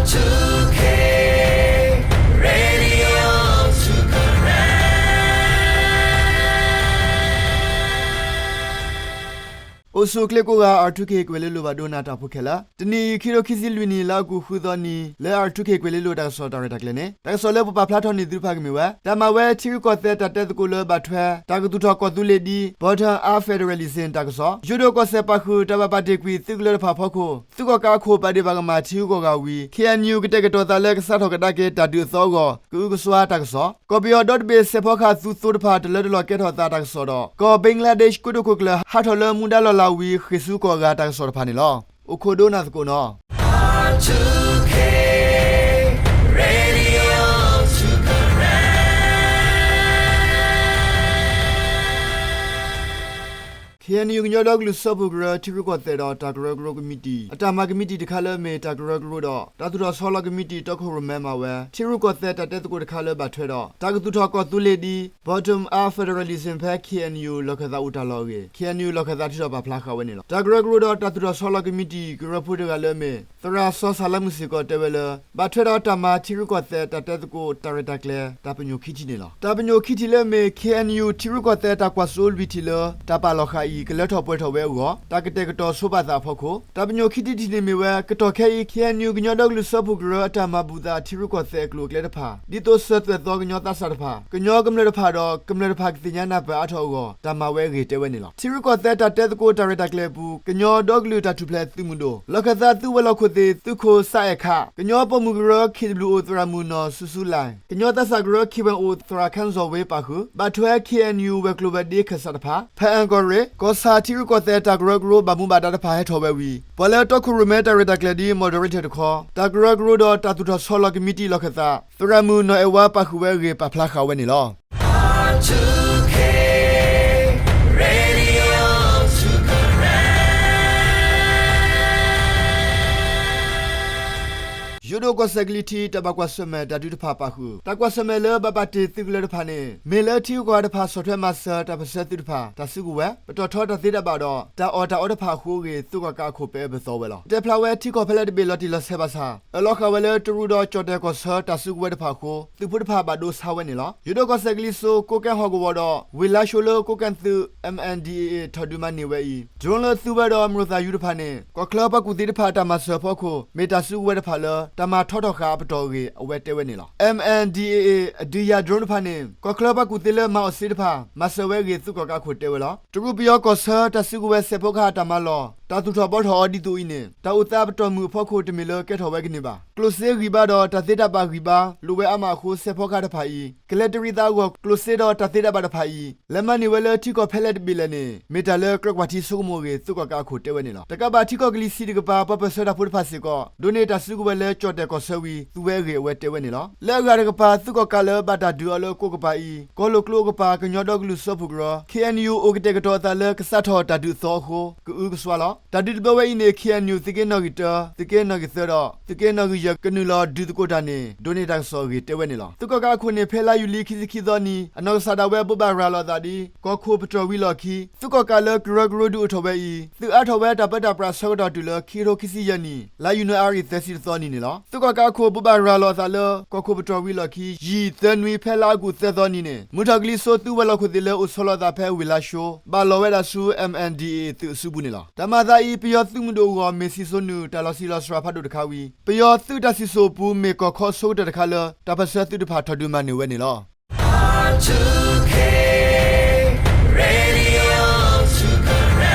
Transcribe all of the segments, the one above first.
Radio အိၣ်ဆူၣ်အိၣ်ချ့ကိးဂၤ R two K ကွဲၤလ့လိၤဘၣ်ဒိနၤတၢ်ဖိခဲလၢာ်, တနံၤအံၤ ခံထိခံဆံလွံၢ်နံၣ် လါအီကူးဃုသီနံၤ လၢ R two K ကွဲၤလ့လိၤတၢ်ကစီၣ်တၢ်ရဲၣ်တၢ်ကျဲၤန့ၣ် တၢ်ကစီၣ်လၢပပာ်ဖျါထီၣ်န့ၢ်သုတဖၣ်ကမ့ၢ်ဝဲ တၢ်မၤဝဲထံရူၢ်ကီၢ်သဲးတၢ်တဲသကိးလၢဘၣ်ထွဲ တၢ်ကသူၣ်ထီၣ်ကီၢ်သူလ့ၤဒ် Bottom Up Federalism တၢ်ကစီၣ်, ယိၤဒိၣ်ကီၢ်စဲၣ်ပာ်ဃုာ် တၢ်ဘၣ်ပာ်တ့ၢ်ကွံာ်သုးကလၢၤတဖၣ်အဖီခိၣ် သုးကီၣ်ကးအခိၣ်ပာ်ဒ့ၣ်ပာ်ကမၣ်ထံဂုၤကီၢ်ဂၤဝံၤ K N U ကတဲာ်ကတီၤသးလၢကစးထီၣ်ကဒါက့ၤတၢ်ဒုးအသီအဂီၢ် ကအုကစွါတၢ်ကစီၣ်, ကီၢ်ပယီၤဒီတဘ့ၣ်စဲးဖီကဟၣ်သူသိတဖၣ် တလၢတလီၢ်ကဲထီၣ်သးတၢ်ကစီၣ်ဒီး ကီၢ် Bangladesh ကိတိာ်ခိၣ်ကျၢၢ်ဟးထီၣ်လၢမူဒါလီၢ်လၤဝံၤ ဃ့ၢ်ဆူကီၢ်အဂၤတၢ်ကစီၣ်တဖၣ်န့ၣ်လီၤ. အိၣ်ခိးဒိကနၣ်သကိးနီၤ. K N U ကညီဒီကလုာ်စၢဖှိၣ်ကရၢ ထံရူၢ်ကီၢ်သဲးဒီးတၢ်ကရၢကရိကမံးတံာ် အတၢ်မၤကမံးတံာ်တခါလၢအမ့ၢ်တၢ်ကရၢကရိဒီး တၢ်သူၣ်ထီၣ်ဆီလီၤကမံးတံာ်တီခိၣ်ရိၣ်မဲမၤဝဲ ထံရူၢ်ကီၢ်သဲးတၢ်တဲသကိးတခါလၢဘၣ်ထွဲဒီး တၢ်ကသူၣ်ထီၣ်ကီၢ်သူလ့ၤဒ် Bottom Up Federalism ဖဲ K N U လီၢ်ခၢၣ်သးအိၣ်တၢ်လီၢ်အဂ့ၢ် K N U လီၢ်ခၢၣ်သးထုးထီၣ်ပာ်ဖျါဃာ်ဝဲန့ၣ်လီၤ. တၢ်ကရၢကရိဒီးတၢ်သူၣ်ထီၣ်ဆီလီၤကမံးတံာ် ကရၢဖိတဂၤလၢအမ့ၢ် သရၣ်စီၤစၢ်လါမုၢ်စ့ၢ်ကီးတဲဝဲလၢ ဘၣ်ထွဲဒီးတၢ်မၤထံရူၢ်ကီၢ်သဲးတၢ်တဲသကိးတၢ်ရဲၣ်တၢ်ကျဲၤ တၢ်ပညိၣ်ခံထံၣ်န့ၣ်လီၤ. တၢ်ပညိၣ်ခံထံၣ်လၢအမ့ၢ် K N U ထံရူၢ်ကီၢ်သဲးတၢ်ကွၢ်စိလွံၢ်ထံၣ်လၢ တၢ်ပာ်လီၤဃာ်အံၤ ကလၢထီၣ်ပှဲၤထီၣ်ဝဲအဂီၢ် တၢ်ကတဲာ်ကတီၤဆိပာ်သးအဖီခိၣ် တၢ်ပညိၣ်ခံထံၣ်တထံၣ်န့ၣ်မ့ၢ်ဝဲ ကတီၢ်ခဲအံၤ K N U ကညီဒီကလုာ်စၢဖှိၣ်ကရၢအတၢ်မၤဘူၣ်သးထံရူၢ်ကီၢ်သဲးအကျိၤအကျဲတဖၣ် ဒ်သိးစၢၤသွဲၣ်သီကညီသးစၢ်တဖၣ်, ကညီကမျၢၢ်တဖၣ်ဒီး ကမျၢၢ်တဖၣ်ကသ့ၣ်ညါနၢ်ပၢၢ်အါထီၣ်အဂီၢ် တၢ်မၤဝဲအဂ့ၢ်တဲဝဲန့ၣ်လီၤ. ထံရူၢ်ကီၢ်သဲးတၢ်တဲသကိးတၢ်ရဲၣ်တၢ်ကျဲၤအပူၤ ကညီဒီကလုာ်တၢ်ထူၣ်ဖျဲးသုးမုၢ်ဒိၣ် လီၢ်ခၢၣ်သးသုးဝဲၤလီၢ်ခိၣ်သ့ၣ် သုးခိၣ်စးအဲၣ်ခး, ကညီပိာ်မုၣ်ကရၢ K W O သရၣ်မုၣ်နီၢ်စူစူလဲၣ်, ကညီသးစၢ်ကရၢ K Y O သရၣ်ခၣ်စီၣ်ဝ့ ပာ်ဃုာ် ဘၣ်ထွဲ K N U ဝဲၤကျိၤဝဲၤဒ့ခၢၣ်စးတဖၣ်, ဖၣ်အၣ်ကီၢ်ရ့ၣ်, ကီၢ်ဆၣ်ထံရူၢ်ကီၢ်သဲးတၢ်ကရၢကရိဘၣ်မူဘၣ်ဒါတဖၣ်ဟဲထီၣ်ဝဲဝံၤ ပှၤလၢတီခိၣ်ရိၣ်မဲတၢ်ရဲၣ်တၢ်ကျဲၤဒ် moderator တခီ တၢ်ကရၢကရိဒီးတၢ်သူၣ်ထီၣ်ဆီလီၤကမံးတံာ်လီၢ်ခၢၣ်သး သရၣ်မုၣ်နီၢ်အဲၣ်ဝါပာ်ဃုာ်ဝဲအဂ့ၢ် ပာ်ဖျါဃာ်ဝဲန့ၣ်လီၤ. ယိၤဒိၣ်ကီၢ်စဲၣ်ကလံၤထံး တၢ်ဘၣ်ကွၢ်ဆၢၣ်မဲာ်တၢ်ဒုးတဖၣ်ပာ်ဃုာ် တၢ်ကွၢ်ဆၢၣ်မဲာ်လၢဘၣ်ပာ်တ့ၢ်သုးကလၢၤတဖၣ်န့ၣ် မ့ၢ်လၢထံဂုၤကီၢ်ဂၤတဖၣ်ဆီၣ်ထွဲမၤစၢၤတၢ်ပၢၢ်ဆၢသုးတဖၣ် တၢ်စုကဝဲၤ ပတီၢ်ထီတၢ်သ့တၢ်ဘၣ်ဒီး တၢ်အီၣ်တၢ်အီတဖၣ်အဃိအဂ့ၢ် သုးကီၣ်ကးအခိၣ်ပအဲၣ်ပသီဝဲလီၤ. တဲဖျါဝဲထံကီၢ်ဖဲလဲၣ်တဘ့ၣ်လီၤတံၢ်လီၤဆဲးဘၣ်ဆၣ် အၢၣ်လီၤဃာ်ဝဲလၢတရူးဒီးကၠီၣ်တဲၣ်ကီၢ်ဆၢတၢ်စုကဝဲၤတဖၣ်အဃိ သုးဖိတဖၣ်ဘၣ်ဒိဆါဝဲန့ၣ်လီၤ. ယိၤဒိၣ်ကီၢ်စဲၣ်ကလံၤစိး ကိးကဲဟီၣ်ကဝီၤဒီး ဝ့ၢ်လါၡိၤလၢကိးကဲသုး M N D A A ထီၣ်ဒုးမၤန့ၢ်ဝဲအံၤ drone လၢသုဝဲဒီးမရိၣ်သၣ်ယူၤတဖၣ်န့ၣ် ကီၢ်ချၢပှၤကူၣ်သ့တဖၣ်တၢ်မၤစၢၤအဖီခိၣ် မ့ၢ်တၢ်စုကဝဲၤတဖၣ်လၢ တၢ်မၤထီထီၣ်ဃာ်အပတီၢ်အဂ့ၢ် အဝဲတဲဝဲန့ၣ်လီၤ. M N D A A အဒုးယၤ drone တဖၣ်န့ၣ် ကီၢ်ချၢပှၤကူၣ်သ့လၢမၤအီၣ်စ့တဖၣ် မၤစၢၤဝဲအဂ့ၢ် သုးကီၣ်ကးအခိၣ်တဲဝဲလီၤ. တရူးပယီၤကီၢ်ဆၢတၢ်စုကဝဲၤစဲးဖီကဟၣ်တၢ်မၤလီၢ် တၢ်သူၣ်ထီၣ်ဘှီထီၣ်အီၤဒ်သိးအံၤန့ၣ် တၢ်အိၣ်သးအပတီၢ်မုၢ်အဖီခိၣ်တမ့ၢ်လၢကဲထီၣ်ဝဲကန့ၢ်ဘၣ်. ကျိၣ်စ့ဂံၢ်ဘါဒီးတၢ်သ့တၢ်ဘၣ်ဂံၢ်ဘါ လိၣ်ဝဲအါမးအဃိ စဲးဖီကဟၣ်တဖၣ်အံၤ ကလဲၤတရံးသးအဂီၢ် ကျိၣ်စ့ဒီးတၢ်သ့တၢ်ဘၣ်တဖၣ်အံၤ လဲၤမၤန့ၢ်ဝဲလၢထံကီၢ်ဖဲလဲၣ်တဘ့ၣ်လဲၣ်န့ၣ် မ့ၢ်တၢ်လၢကြၢးကွၢ်ထံဆိကမိၣ်အဂ့ၢ် သုးကီၣ်ကးအခိၣ်တဲဝဲန့ၣ်လီၤ. တကးဘၣ်ထံကီၢ်ကလံၤဆံးတကပၤ ပှၤပၢၢ်ဆၢတၢ်ဖိတဖၣ်စ့ၢ်ကီး ဒိးန့ၢ်တၢ်စုကဝဲၤလၢကၠီၣ်တဲၣ်ကီၢ်ဆၢဝံၤ သူဝဲအဂ့ၢ်အဝဲတဲဝဲန့ၣ်လီၤ. လၢအဂၤတကပၤ သုးကီၣ်ကးလၢဘၣ်တၢ်ဒုးအီၤလၢကိးကပၤအံၤ ကီၢ်လိာ်ကျိအကပၤ ကညီဒီကလုာ်စၢဖှိၣ်ကရၢ K N U အိၣ်ကတဲာ်ကတီၤအသးလၢကစးထီၣ်တၢ်ဒုးအသီအဃိ ကအုကစွါလီၤ. တၢ်ဒုးတဘျီဝဲအံၤန့ၣ် K N U သုးက့နီၣ်ဂံၢ်တၢ, သုးက့နီၣ်ဂံၢ်သၢဒီး သုးက့နီၣ်ဂံၢ်ယဲၢ် ကနုာ်လီၤဒုးသကိးတၢ်န့ၣ် ဒိးန့ၢ်တၢ်ကစီၣ်အဂ့ၢ်တဲဝဲန့ၣ်လီၤ. သုးကီၣ်ကးအခိၣ်န့ၣ် ဖဲလါယူၤလံခံဆံခံသီနံၤ အနီၢ်ကစၢ်ဒၣ်ဝဲဘိးဘၣ်ရၤလီၤအသးဒ် ကီၢ်ခိၣ်ပတြၢၤဝံၤလီၢ်ခံ သုးကီၣ်ကးလၢကရၢကရိဒုးအိၣ်ထီၣ်ဝဲအံၤ သုးအါထီၣ်ဝဲတၢ်ပၢတၢ်ပြးအဆၢကတီၢ်တုၤလၢ ခံကထိခံဆံယဲၢ်နံၣ် လါယနူၤအါရံၤသၢဆံတသီနံၤန့ၣ်လီၤ. သုးကီၣ်ကးအခိၣ်ဘိးဘၣ်ရၤလီၤအသးလၢ ကီၢ်ခိၣ်ပတြၢၤဝံၤလီၢ်ခံ ယံာ်သၢနွံ ဖဲလါအီကူးသၢသီနံၤန့ၣ် မုၢ်ထီၣ်ကလံၤစိးသုးဝဲၤလီၢ်ခိၣ်သ့ၣ်လၢအိၣ်ဆီလီၤအသးဖဲဝ့ၢ်လါၡိ ဘၣ်လီၤဝဲဒၣ်ဆူ M N D A A သုးအစုပူၤန့ၣ်လီၤ. တၢ်မၤအသးအံၤ ပယီၤသုးမုၢ်ဒိၣ်အဂီၢ် မ့ၢ်စံၣ်စိၤနုာ် တၢ်လီၤဆံးလီၤစှၤဖးဒိၣ်တခါဝံၤ ပယီၤသုးတၢ်စံၣ်စိၤအပူၤ မ့ၢ်ကီၢ်ခီအဆိကတၢၢ်တခါလၢ တၢ်ပၢၢ်ဆၢသုးတဖၣ်ထီၣ်ဒုးမၤန့ၢ်ဝဲန့ၣ်လီၤ.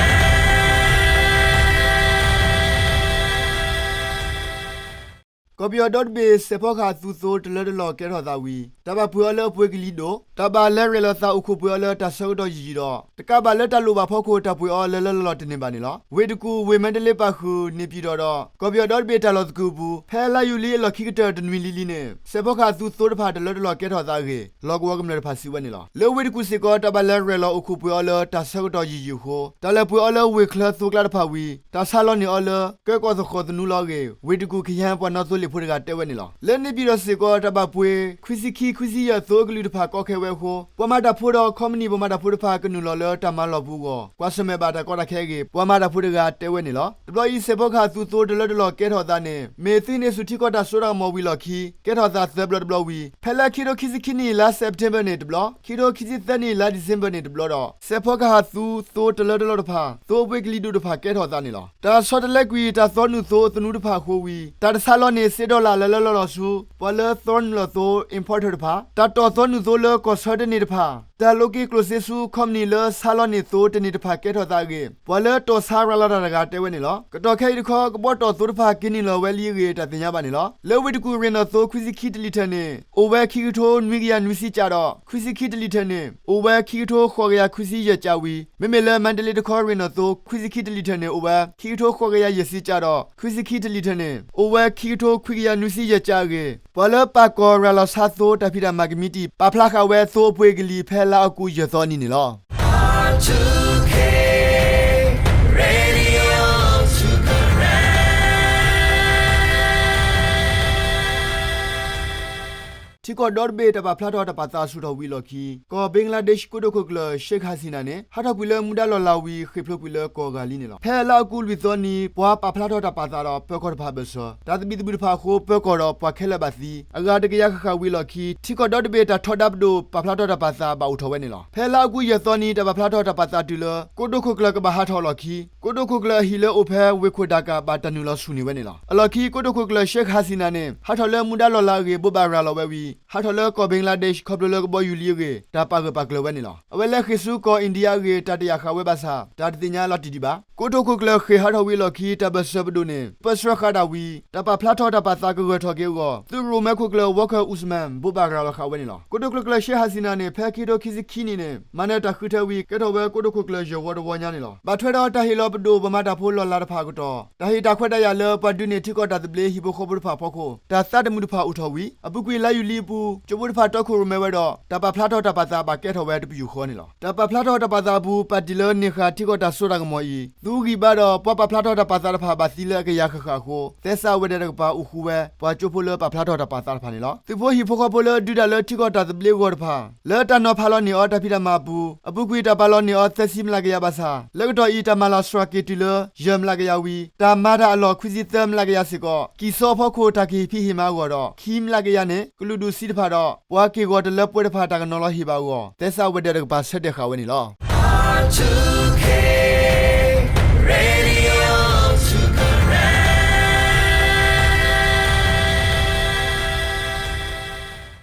ကီၢ်ပယီၤဒီတဘ့ၣ် စဲးဖီကဟၣ်သူသိတလၢတလီၢ်ကဲထီၣ်သးဝံၤ တၢ်ဘၣ်ပှ့ၤအီၤလၢအပှ့ၤကလံၤဒိၣ်, တၢ်ဘၣ်လဲၤရဲၣ်လီၤသးအိၣ်ခိၣ်ပှ့ၤအီၤလၢတၢ်ဆၢကတီၢ်ယံာ်ယံာ်ဒီး တကးဘၣ်လၢတၢ်လိၣ်ဘၣ်ဖီခိၣ် တၢ်ပှ့ၤအီၤလၢလၢလီၢ်လီၢ်တန့ၢ်ဘၣ်န့ၣ်လီၤ. ဝ့ၢ်တကူၣ်, ဝ့ၢ်မါတလ့ပာ်ဃုာ် န့ၣ်ပၠံၣ်တီၣ်ဒီး ကီၢ်ပယီၤဒီတဘ့ၣ်တၢ်လီၢ်သကုၤအပူၤ ဖဲလါယူၤလံအလီၢ်ခံကတၢၢ်တနွံလံလံန့ၣ် စဲးဖီကဟၣ်သူသိတဖၣ်တလၢတလီၢ်ကဲထီၣ်သးအဂ့ၢ် လီၢ်ကဝီၤကမျၢၢ်တဖၣ်စံးဝဲန့ၣ်လီၤ. လၢဝ့ၢ်တကူၣ်စ့ၢ်ကီး တၢ်ဘၣ်လဲၤရဲၣ်လီၤအိၣ်ခိၣ်ပှ့ၤအီၤလၢတၢ်ဆၢကတီၢ်ယံာ်ယံာ်အဃိ တၢ်လဲၤပှ့ၤအီၤလၢဝ့ၢ်ချၢသိကျါတဖၣ်ဝံၤ တၢ်ဆါလီၤန့ၢ်အီၤလၢ ကၢကီၢ်သဃီၤသနူလီၤအဂ့ၢ် ဝ့ၢ်တကူၣ်ခယၣ်ပှၤနီၣ်သိ သုးဖိတဂၤတဲဝဲန့ၣ်လီၤ. လၢန့ၣ်ပၠံၣ်ဒီးစ့ၢ်ကီး တၢ်ဘၣ်ပှ့ၤ ခွံဆံခံ ခွံဆံယဲၢ် သိအကလုာ်တဖၣ်ကီခဲဝဲအဃိ ပှၤမၤတၢ်ဖိဒီး ခီပနံၣ်ပှၤမၤတၢ်ဖိတဖၣ် ကနုာ်လီၤလၢတၢ်မၤလီၢ်ပူၤအဂီၢ် ကွၢ်ဆၢၣ်မဲာ်ဘၣ်တၢ်ကီတၢ်ခဲအဂ့ၢ် ပှၤမၤတၢ်ဖိတဂၤတဲဝဲန့ၣ်လီၤ. တဘျီအံၤ စဲးဖီကဟၣ်သူးသိတလၢတလီၢ်ကဲထီၣ်အသးန့ၣ် မ့ၢ်သုးဟံးန့ၢ်ဆူၣ်ထံကီၢ်တၢ်စိတၢ်ကမီၤဝံၤအလီၢ်ခံ ကဲထီၣ်အသးသၢဘျီတဘျီဝံၤ ဖဲလၢခံထိခံဆံခံနံၣ် လါ September န့ၣ်တဘျီ, ခံထိခံဆံသၢနံၣ် လါ December န့ၣ်တဘျီဒီး စဲးဖီကဟၣ်သူးသိတလၢတလီၢ်တဖၣ် သိအပှ့ၤကလံၤဒိၣ်တဖၣ်ကဲထီၣ်အသးန့ၣ်လီၤ. တၢ်ဆီတလဲကွံာ် တၢ်သီနုာ်သိအသနူတဖၣ်အဃိဝံၤ တၢ်တဆါလီၤန့ၢ်စ့ဒီလၣ်လၢလၢလီၢ်လီၤဆူ ပှၤလၢသီနုာ်လီၤသိ importer တဖၣ်, တၢ်တီၢ်သီနုာ်သိလၢကီၢ်ဆၢတန့ၢ်တဖၣ်, တၢ်လိးက့ၤကျိၣ်စ့ဆူခီပနံၣ်လၢဆါလီၤန့ၢ်သိတန့ၢ်တဖၣ်ကဲထီၣ်သးအဂ့ၢ် ပှၤလၢတီၢ်ဆါရၤလီၤတၢ်တဂၤတဲဝဲန့ၣ်လီၤ. ကတီၢ်ခဲအံၤတခီ ကဘီတီၢ်သိတဖၣ်က့ၤနုာ်လီၤဝဲလံအဂ့ၢ် တၢ်သ့ၣ်ညါဘၣ်န့ၣ်လီၤ. လၢဝ့ၢ်တကူၣ်ရ့ၣ်နီၣ်သိ ခွံဆံခံတလံာ်ထၢၣ်န့ၣ် အိၣ်ဝဲခံကထိနွံကယၤနွံဆံကၠးဒီး ခွံဆံခံတလံာ်ထၢၣ်န့ၣ် အိၣ်ဝဲခံကထိဃိးကယၤခွံဆံယဲၢ်ကၠးဝံၤ မ့မ့ၢ်လၢမါတလ့တခီရ့ၣ်နီၣ်သိ ခွံဆံခံတလံာ်ထၢၣ်န့ၣ် အိၣ်ဝဲခံကထိဃိးကယၤယဲၢ်ဆံကၠးဒီး ခွံဆံခံတလံာ်ထၢၣ်န့ၣ် အိၣ်ဝဲခံကထိခွံကယၤနွံဆံယဲၢ်ကၠးအဂ့ၢ် ပှၤလၢပာ်ကီၢ်ရၤလီၤဆါသိတၢ်ဖံးတၢ်မၤကမံးတံာ် ပာ်ဖျါဃာ်ဝဲသိအပှ့ၤကလံၤဖဲလါအီကူးယဲၢ်သီအနံၤန့ၣ်လီၤ. ထံကီၢ်ဒီတဘ့ၣ်တၢ်ပာ်ဖျါထီၣ်တၢ်ပာ်သးဆူၣ်ထီၣ်ဝံၤအလီၢ်ခံ ကီၢ်ဘ့ကလါဒ့းကိတိာ်ခိၣ်ကျၢၢ် Sheikh Hasina န့ၣ် ဟးထီၣ်ကွံာ်လၢမူဒါလီၢ်လၤဝံၤ ဃ့ၢ်ဖျိးကွံာ်လၢကီၢ်အဂၤလံန့ၣ်လီၤ. ဖဲလါအီကူးလွံၢ်သီနံၤ ပှၤပာ်ဖျါထီၣ်တၢ်ပာ်သးဒီး ပၢၤကီၢ်တဖၣ်အဘၢၣ်စၢၤ တၢ်သဘံၣ်သဘုၣ်တဖၣ်အဃိ ပၢၤကီၢ်ဒီးပှၤခဲလၢာ်ဘၣ်သံ အဂၤတကယၤဃၣ်ဃၣ်ဝံၤအလီၢ်ခံ ထံကီၢ်ဒီတဘ့ၣ်တၢ်ထီဒါပဒိၣ် ပာ်ဖျါထီၣ်တၢ်ပာ်သးဘၣ်အိၣ်ထီၣ်ဝဲန့ၣ်လီၤ. ဖဲလါအီကူးယဲၢ်သီနံၤ တၢ်ပာ်ဖျါထီၣ်တၢ်ပာ်သးတုၤလၢ ကိတိာ်ခိၣ်ကျၢၢ်ကဘၣ်ဟးထီၣ်အလီၢ်ခံ ကိတိာ်ခိၣ်ကျၢၢ်အဟံၣ်လၢအိၣ်ဖဲဝ့ၢ်ခိၣ်ဒါကၣ် ဘၣ်တၢ်နုာ်လီၤဆူၣ်န့ၢ်ဝဲန့ၣ်လီၤ. အလီၢ်ခံ ကိတိာ်ခိၣ်ကျၢၢ် Sheikh Hasina န့ၣ် ဟးထီၣ်လၢမူဒါလီၢ်လၤအဂ့ၢ် ဘိးဘၣ်ရၤလီၤဝဲဝံၤ ဟးထီၣ်လၢကီၢ်ဘ့ကလါဒ့း ခီဖျိလၢကဘီယူၤလံအဂ့ၢ် တၢ်ပာ်ဂၢၢ်ပာ်ကျၢၤဝဲန့ၣ်လီၤ. အဝဲလဲၤဃ့ၢ်ဆူကီၢ်အ့ၣ်ဒံယါအဂ့ၢ် တၢ်တယာ်ဃာ်ဝဲဘၣ်ဆၣ် တၢ်တသ့ၣ်ညါလီၤတံၢ်ဒံးဘၣ်. ကိတိာ်ခိၣ်ကျၢၢ်ဃ့ၢ်ဟးထီၣ်ဝံၤအလီၢ်ခံ တၢ်ဘၢၣ်စၢၤပဒိၣ်န့ၣ် ပၢဆှၢဃာ်ဒၣ်ဝံၤ တၢ်ပာ်ဖျါထီၣ်တၢ်ပာ်သးကဂၢၢ်ထီၣ်က့ၤအဂီၢ် သုးရိၣ်မဲခိၣ်ကျၢၢ် Walker Ousmane ဘိးဘၣ်ရၤလီၤဃာ်ဝဲန့ၣ်လီၤ. ကိတိာ်ခိၣ်ကျၢၢ် Sheikh Hasina န့ၣ် ဖဲခံကထိခံဆံခံနံၣ်န့ၣ် မၤနၢၤတၢ်ဃုထၢဝံၤ ကဲထီၣ်ဝဲကိတိာ်ခိၣ်ကျၢၢ်ယဲၢ်ဝီတဝီညါန့ၣ်လီၤ. ဘၣ်ထွဲဒီးတၢ်ဟ့ၣ်လီၤပဒိၣ်ပှၤမၤတၢ်ဖိလီၢ်လၤတဖၣ်အကတီၢ် တၢ်ဟ့ၣ်တၢ်ခွဲးတၢ်ယာ်လၢပှၤဒုးန့ၢ်ထံကီၢ်တၢ်သဘျ့ဟံၣ်ဖိဃီဖိတဖၣ်အဖီခိၣ် တၢ်သးတမုာ်တဖၣ်အိၣ်ထီၣ်ဝံၤ အပူၤကွံာ်လါယူၤလံအပူၤ ကၠိဖိတဖၣ်တီခိၣ်ရိၣ်မဲဝဲဒီး တၢ်ပာ်ဖျါထီၣ်တၢ်ပာ်သးဘၣ်ကဲထီၣ်ဝဲတပယူာ်ဃီန့ၣ်လီၤ. တၢ်ပာ်ဖျါထီၣ်တၢ်ပာ်သးအပူၤ ပၣ်တံၣ်လၢန့ၢ်ဃာ်ထံကီၢ်တၢ်စိတၢ်ကမီၤအံၤ သူဂံၢ်ဘါဒီးပှၤပာ်ဖျါထီၣ်တၢ်ပာ်သးတဖၣ်ဘၣ်သံလၢအကယၤဃၣ်ဃၣ်အဃိ သဲစးဝဲၤဒၢးတကပၤအိၣ်ဃူဝဲ ပှၤကၠိဖိလၢပာ်ဖျါထီၣ်တၢ်ပာ်သးတဖၣ်န့ၣ်လီၤ. သုးဖိဟံၣ်ဖိဃီဖိလၢဒုးတၢ်လၢထံကီၢ်တၢ်သဘျ့အဂီၢ်တဖၣ် လၢတၢ်နီၤဖးလီၤန့ၢ်အီၤတၢ်ဖံးတၢ်မၤအပူၤ အပူၤကွံာ်တၢ်ပာ်လီၤန့ၢ်အီၤသၢဆံမျးကယၤဘၣ်ဆၣ် လၢကတီၢ်အံၤ တၢ်မၤလီၤစှၤက့ၤတုၤလၢ ယဲၢ်မျးကယၤဝံၤ တၢ်မၤတၢ်အလီၢ်ခွံဆံသၢမျးကယၤစ့ၢ်ကီး ကံၢ်စီအဖီခိၣ်တၢ်ကဟ့ၣ်ဖံးဟ့ၣ်မၤအဂီၢ်ဒီး ခံမျးကယၤန့ၣ် ကလုာ်ဒူၣ်ဆံးတဖၣ်ဒီး ပှၤက့ၢ်ဂီၤတလၢပှဲၤတဖၣ်တၢ်ကနီၤလီၤဟ့ၣ်ဘၣ်အဂီၢ် သဲစးဝဲၤဒၢးတကပၤဆၢတဲာ်ဃာ်ဝဲန့ၣ်လီၤ.